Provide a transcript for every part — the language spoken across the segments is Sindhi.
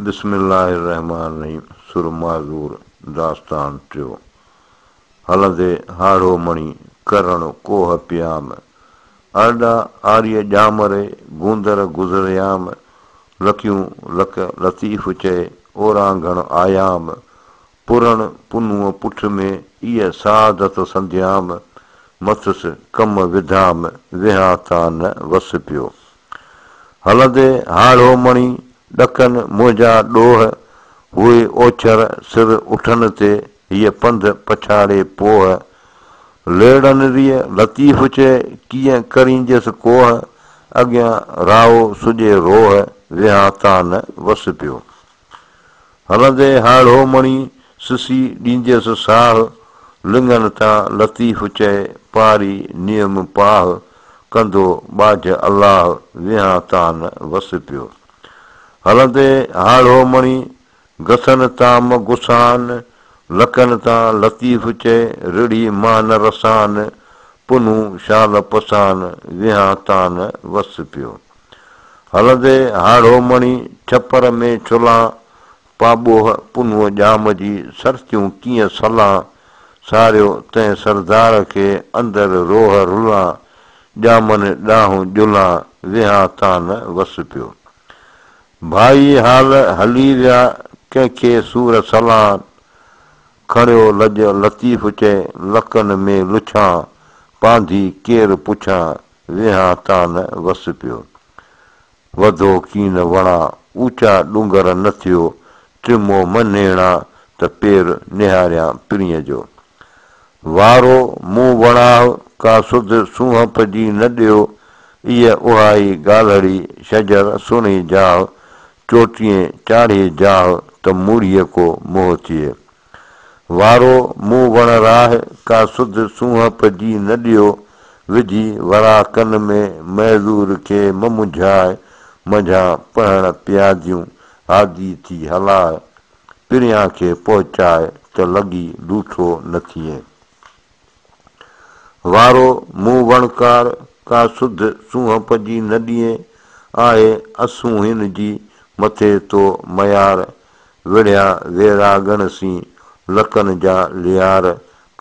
بسم الله الرحمٰن الرحيم سر معذور داستان ٽيو هلندي هاڙهو مڻي ڪرڻ ڪوهه پيام ارڏا آريء ڄام ري گوندر گذريام لڪيون لڪ لطيف چئي اورانگهڻ آيام پورڻ پنهونء پٺ ۾ ايء سعادت سنديام، مٿس ڪم وڌام، ويهان تان نه وس پيو. هلندي هاڙهو مڻي، ڏکن منهنجا ڏوهه، هئي اوڇر سر اٺن تي، هيء پنڌ پڇاڙي پوهه. ليڙن ريء لطيف چئي، ڪيئن ڪرينديس ڪوهه، اڳيان رائو سڄي روهه، ويهان تان نه وس پيو. هلندي هاڙهو مڻي، سسي ڏينديس ساهه، لڱن تان لطيف چئي، پاري نيم پاهه، ڪندو ٻاجهه الله، ويهان تان نه وس پيو. هلندي هاڙهو مڻي، گسن تان م گسان، لڪن تان لطيف چئي، رڙهي مان نه رسان، پنهون شال پسان، ويهان تان نه وس پيو. هلندي هاڙهو مڻي، ڇپر ۾ ڇلان، پاٻوهه پنهونء ڄام جي، سرتيون ڪيئن سلان، ساريو تنهن سردار کي، اندر روهه رلان، ڄامن ڏانهن ڄلان، ويهان تان نه وس پيو. ڀائي حال هلي ويا، ڪنهن کي سور سلان، کڻيو لڄ لطيف چئي، لڪن ۾ لڇان، پانڌي ڪير پڇان، ويهان تان نه وس پيو. وڌو ڪين وڻان، اوچا ڏونگر نه ٿيو، ٽمو م نيڻان، ته پير نهاريان پرينء جو. وارو مون وڻاهه، ڪا سڌ سونهپ جي نه ڏيو، ايء اهائي ڳالهڙي، شجر سڻي جاهه، چوٽيين چاڙهي جاهه، ته موڙهيء ڪو موهه ٿئي. وارو مون وڻ راهه، ڪا سڌ سونهپ جي نه ڏيو، وجهي ورا ڪن ۾، معذور کي م منجهاء، منجهان پهڻ پياديون، هادي ٿي هلاء، پريان کي پهچاء، ته لڳي لوٺو نه ٿئين. وارو مون وڻڪار، ڪا سڌ سونهپ جي نه ڏئين، آهي اسونهين جي، مٿي تو ميار، وڙهيا ويراڳڻ سين، لڪن جا ليار،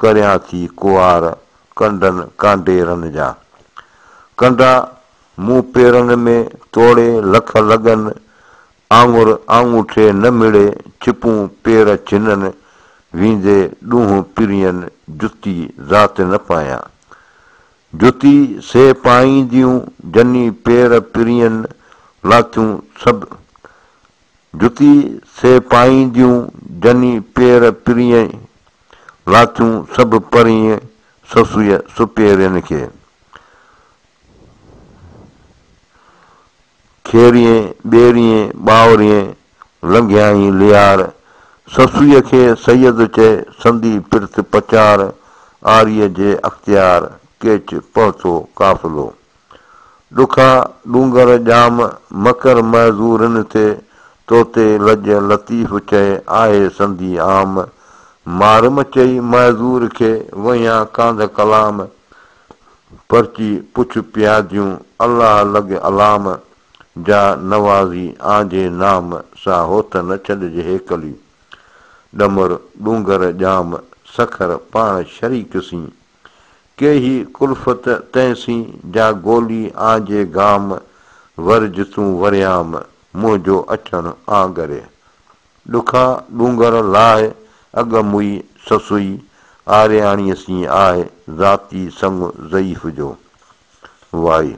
ڪريان ٿي ڪنوار، ڪنڊن ڪانڊيرن جا. ڪنڊا مون پيرن ۾، توڙي لک لڳن، آڱر آڱوٺي نه مڙي، ڇپون پير ڇنن، ويندي ڏونهن پرين، جتي ذات نه پايان. جتي سي پائينديون، جني پير پرين، لاٿيون سڀ جتي سي پائينديون، جني پير پرينء، لاٿيون سڀ پرينء، سسئيء سپيرين کي. کيريين، ٻيريين، ٻاوريين، لنگهيائين ليار. سسئيء کي سيد چئي، سندي پرت پچار، آريء جي اختيار، ڪيچ پهتو قافلو. ڏکا ڏونگر ڄام، مڪر معذورن تي، توتي لڄ لطيف چئي، آهي سندي عام. مارم چئي معذور کي، وهيان ڪانڌ ڪلام. پرچي پڇ پياديون، الله لڳ علام. جا نوازي آنجي نام، سا هوت نه ڇڏج هيڪلي. ڏمر ڏونگر ڄام، سکر پاڻ شريڪ سين. ڪيهي ڪلفت تنهن سين، جا گولي آن جي گام، ورج تون وريام، منهنجو اچڻ آن ڳري. ڏکا ڏونگر لاهه، اڳ موئي سسئي، آرياڻيء سين آهه، ذاتي سڱ ضعيف جو. وائي.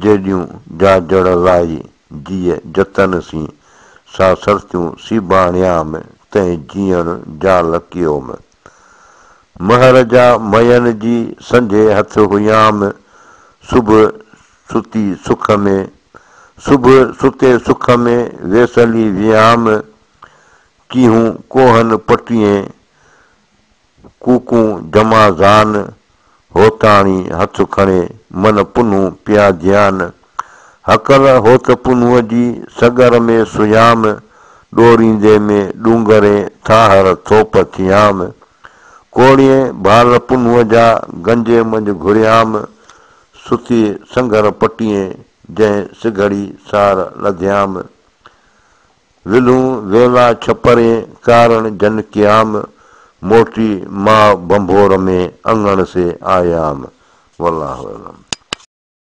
جيڏيون جا جڙ لائي، جيء جتن سين، سا سرتيون سيباڻيام، تنهن جيئڻ جال ڪيوم. مهر جا مئن جي سنجهي هٿ هيام، صبح ستي سک ۾، صبح ستي سک ۾، ويسلي ويام، ڪيهون ڪوهن پٽيين، ڪوڪون جمازان، هوتاڻي هٿ کڻي، من پنهون پيا ڌيان. هڪل هوت پنهونء جي، سڳر ۾ سيام، ڏوريندي ۾ ڏونگرين، ٿاهر ٿوپ ٿيام. ڪوڙين ڀال پنهونء جا، گنجي منجهه گهريام، ستي سنگهر پٽيين، جنهن سگهڙي سار لڌيام. ولهون ويلا ڇپرين ڪارڻ جن ڪيام، موٽي ماء ڀنڀور ۾ اڱڻ سي آيام. والله اعلم.